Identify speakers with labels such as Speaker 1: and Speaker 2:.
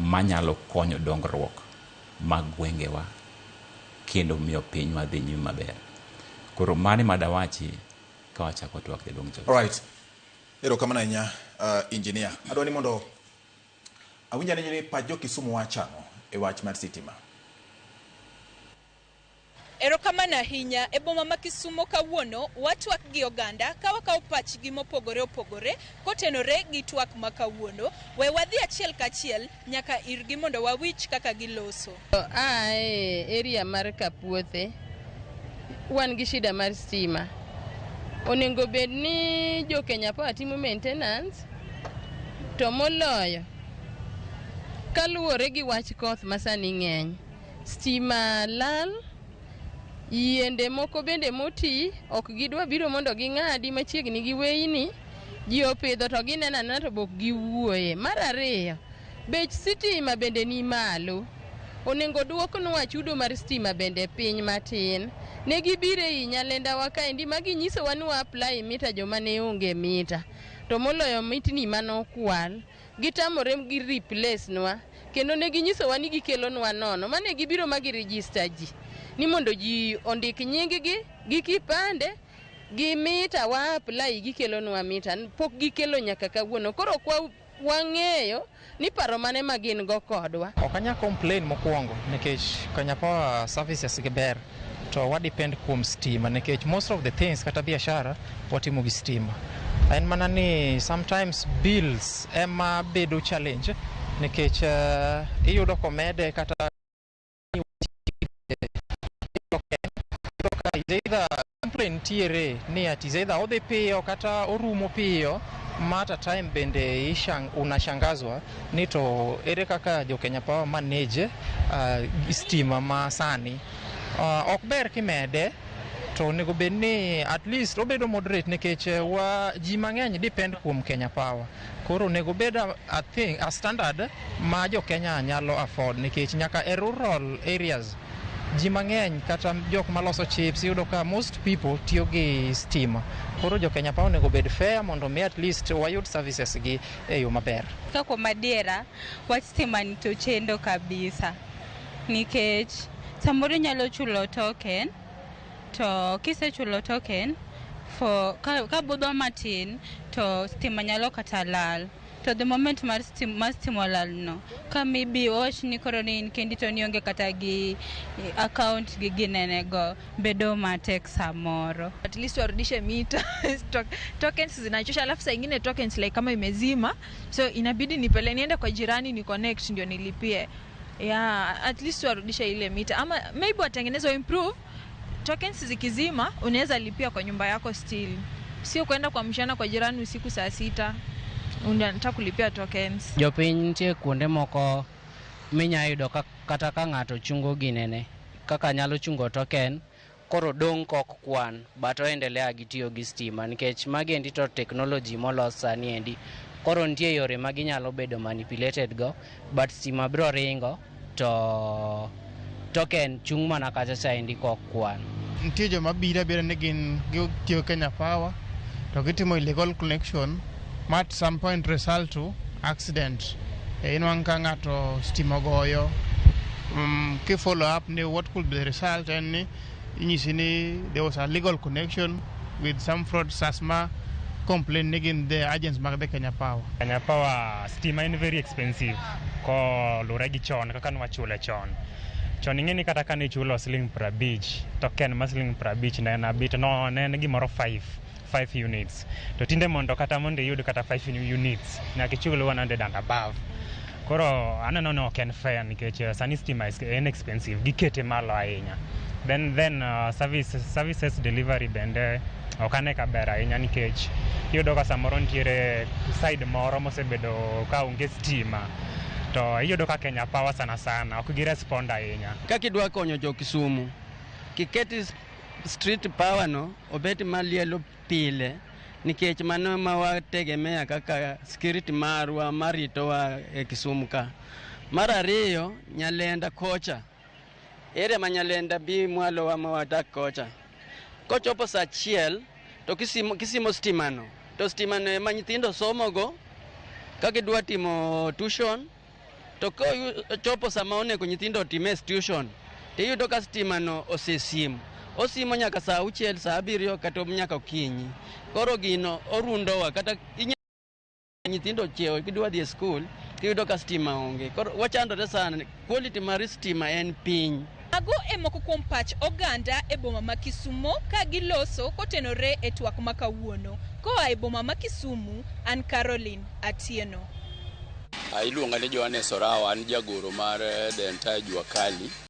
Speaker 1: Manyalo konyo dongruok mag gwengewa kendo miyo pinywa dhi nyime maber. Koro mano ema dawachi ka wachako twak, jaduong' George.
Speaker 2: Alright. Erokamano ahinya, engineer. Adwa ni mondo awinj ane ni pach jo Kisumu wacho ang'o e wach mar sitima.
Speaker 3: Erokamano ahinya. E boma ma Kisumo kawuono, watwak gi oganda ka wakawo pachgi mopogore opogore kotenore gi twak ma kawuono. We wadhi achiel kachiel nyaka irgi mondo wawinj kaka giloso.
Speaker 4: A e area mar Kapuothe, wan gi shida mar stima. Onego bed ni jo Kenya Power timo maintenance to moloyo kaluwore gi wach koth masani ng'eny. Stima lal, yiende moko bende moti ok gidwa biro mondo ging'adi machiegni gi weyni. Ji opidho to gineno anena to bok giwuoye. Mar ariyo, bech sitima bende ni malo. Onego duoknwa chudo mar stima bende piny matin. Ne gibiro ei Nyalendawa kaendi ma ginyisowa ni wa apply mita joma ne onge mita. To moloyo mitni manokwal. Gitamore gi replace nwa. Kendo ne ginyisowa ni gikelonwa nono. Mane gibiro ma gi register ji. Ni mondo ji ondik nying gi gi kipande gi mita wa apply gikelonwa mita. Pok gikelo nyaka kawuono. Koro kwa wang'eyo ni paro mane ma gin go kodwa.
Speaker 5: Ok anyal complain mokwongo nikech Kenya Power services gi ber to wa depend kuom stima nikech most of the things kata biashara watimo gi stima. En mana ni sometimes bills ema bedo challenge nikech iyudo komede kata either complaint nitiere ni at is either odhi piyo kata orumo piyo ma at a time bende unashangazwa ni to ere kaka jo Kenya Power manage stima ma sani. Ok ber kimede to onego bed ni at least obedo moderate nikech wa ji mang'eny depend kuom Kenya Power. Koro onego bed a thing, a standard ma jo Kenya nyalo afford nikech nyaka e rural areas ji mang'eny kata jok maloso chips iyudo ka most people tiyo gi stima. Koro jo Kenya Power onego bed fair mondo mi at least wayud services gi e yo maber.
Speaker 6: Ka kuom adiera, wach stima ni to chendo kabisa. Nikech samoro inyalo chulo token, to kisechulo token, for ka budho matin to stima nyalo kata lal. To the moment mar stima olal no, ka maybe wawach ni koro ni in kendi to nionge kata gi account gi ginene go, bedo matek samoro.
Speaker 7: At least warudishe mita. Tokens zinachosha, alafu saa ingine tokens like kama imezima, so inabidi nipele niende kwa jirani ni connect ndio nilipie. Yeah, at least warudishe ile mita ama maybe watengeneze improve tokens zikizima unaweza lipia kwa nyumba yako still. Sio kwenda kwa mchana kwa jirani usiku saa 6 unataka kulipia tokens.
Speaker 8: Jopiny nitie kuonde moko minya yudo kata ka ng'ato chungo ginene kaka nyalo chungo token koro dong' kok kwan but oendelea gi tiyo gi stima nikech magi endi to technology molos sani endi koro nitie yore ma ginyalo bedo manipulated go but stima biro ringo to token chung' mana kacha cha endi kok kwan.
Speaker 9: Nitie joma biro abira ni gin gitiyo Kenya Power to gitimo illegal connection ma at some point result to accident. Inwang'o ka ng'ato stima ogoyo, ki follow up ni what could be the result en ni inyisi ni there was a legal connection with some fraudsters ma complain ni gin the agents mag the Kenya Power.
Speaker 10: Kenya Power stima en very expensive kolure gi chon kaka nwachule chon. Chon ing'e ni kata kane ichulo siling 50 token ma siling 50 ne en abit no ne en gimoro 5 units. To tinde mondo kata mondo iyud kata 5 units nyaka ichul 100 and above. Koro aneno ni ok en fair nikech sani stima en expensive gikete malo ahinya. Then services delivery bende ok ane ka ber ahinya nikech iyudo ka samoro nitiere side moro mosebedo ka onge stima to iyudo ka Kenya Power sana sana ok gi respond ahinya.
Speaker 11: Kaka idwa konyo jo Kisumu, kiketi street power no obet malielo pile nikech mano ema wategemea kaka security marwa maritowa e Kisumu ka. Mar ariyo, Nyalenda kocha, area ma Nyalenda bi mwalo wa ma wadak kocha. Kochopo saa 1 to kisimo stima no, to stima no ema nyithindo somogo ka gidwa timo tuition. To kochopo sama onego nyithindo otim e institution, tiyudo ka stima no osesimo. Osimo nyaka saa 6, saa 7 kata nyaka okinyi. Koro gino orundowa kata nyithindo ochiewo gidwa dhi e skul tiyudo ka stima onge. Koro wachandore sana, quality mar stima en piny.
Speaker 3: Mago e moko kuom pach oganda e boma ma Kisumo ka giloso kotenore e twak ma kawuono. Koa e boma ma Kisumu, an Caroline Atieno.
Speaker 12: Iluonga ni Johannes Orawa, an jagoro mar the entire Jua Kali.